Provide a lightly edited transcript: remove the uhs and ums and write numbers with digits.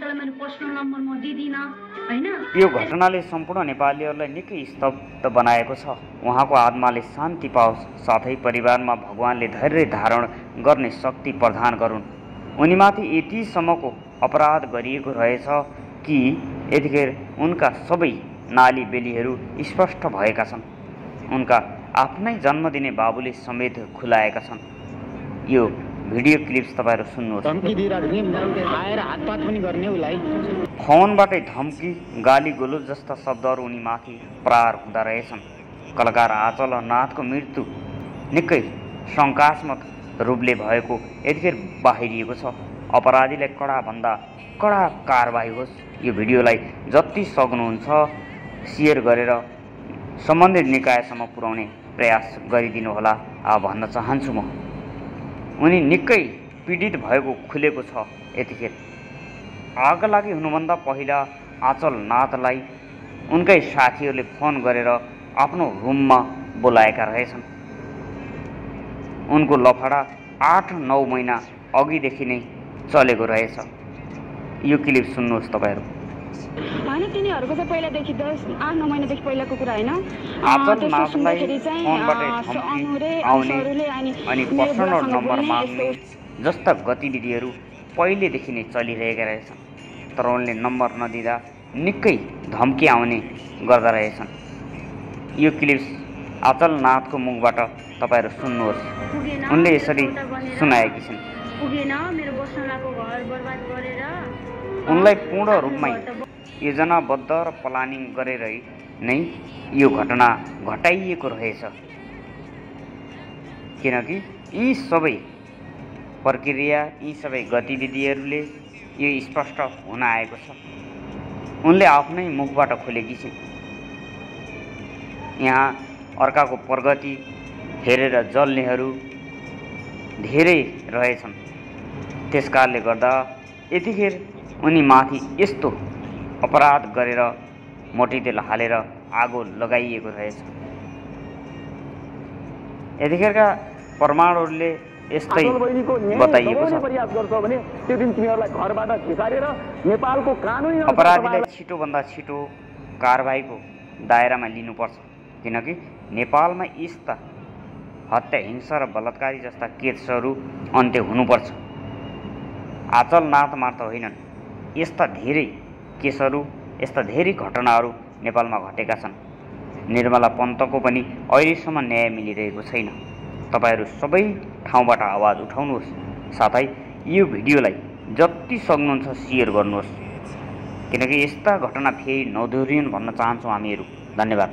तँलाई मैले personal number म दिदिन हैन। यो घटनाले सम्पूर्ण नेपालीहरूलाई निकै स्तब्ध बनाएको छ। उहाँको आत्माले शान्ति पाओस्, साथै परिवारमा भगवानले धैर्य धारण गर्ने शक्ति प्रदान गरून्। उनीमाथि यतिसम्मको अपराध गरिएको रहेछ कि यतिखेर उनका सबै नाली बेलीहरू स्पष्ट भएका छन्। उनका आफ्नै जन्म दिने बाबुले समेत खुलाएका छन्। यो भिडियो क्लिप्स तपाईहरु सुन्नुहोस्। फोनबाटै धम्की, गाली गलोज जस्ता शब्दहरू उनीमाथि प्रहार हुँदा रहेछन्। कलाकार आचल नाथको मृत्यु निकै शङ्कास्पद रूपले भएको यतिखेर बाहिरिएको छ। अपराधीलाई कडाभन्दा कडा कारबाही होस्। यो भिडियोलाई जति सक्नुहुन्छ सेयर गरेर सम्बन्धित निकायसम्म पुर्याउने प्रयास गरिदिनुहोला भन्न चाहन्छु म। उनी निकै पीडित भएको खुलेको छ। यतिखेर आगलागी हुनुभन्दा पहिला आचल नाथलाई उनकै साथीहरूले फोन गरेर आफ्नो रुममा बोलाएका रहेछन्। उनको लफडा 8-9 महिना अघिदेखि नै चलेको रहेछ। यो क्लिप सुन्नुहोस् तपाईहरु। हैन तिनीहरुको चाहिँ पहिलादेखि 10-8-9 महिनादेखि पहिलाको कुरा हैन। आचल नाथलाई फोनबाटै धम्की आउने अनि पर्सनल नम्बर माग्ने जस्ता गतिविधिहरू पहिलेदेखि नै चलिरहेका रहेछन्। तर उनले नम्बर नदिँदा निकै धम्की आउने गर्दा रहेछन्। यो क्लिप आचल नाथको मुखबाट तपाईहरु सुन्नुहोस्। उनले यसरी सुनाएकी छिन्। मेरो बस्नलाको घर बर्बाद गरेर उनलाई पूर्ण रूपमा योजनाबद्ध र प्लानिङ गरेर नै यो घटना घटाइएको रहेछ। किनकि यी सबै प्रक्रिया, यी सबै गतिविधिहरूले यो स्पष्ट हुन आएको छ। उनले आफ्नै मुखबाट खोलेकी छिन्। यहाँ अर्काको प्रगति हेरेर जल्नेहरू धेरै रहेछन्। त्यसकारणले गर्दा यतिखेर उनी माथि यस्तो अपराध गरेर मोटीतेल हालेर आगो लगाइएको रहेछ। यतिखेरका प्रमाणहरूले यस्तै बताइएको छ। अपराधीलाई छिटोभन्दा छिटो कारबाहीको दायरामा लिनुपर्छ। किनकि नेपालमा यस्ता हत्या, हिंसा र बलात्कारी जस्ता केसहरू अन्त्य हुनुपर्छ। आचल नाथ मात्र होइनन्, यस्ता धेरै केसहरू, यस्ता धेरै घटनाहरू नेपालमा घटेका छन्। निर्मला पन्तको पनि अहिलेसम्म न्याय मिलिरहेको छैन। तपाईहरु सबै ठाउँबाट आवाज उठाउनुहोस्। साथै यो भिडियोलाई जति सक्नुहुन्छ सेयर गर्नुहोस्। किनकि यस्ता घटना फेरि नदोहोरिउन् भन्न चाहन्छौँ हामीहरू। धन्यवाद।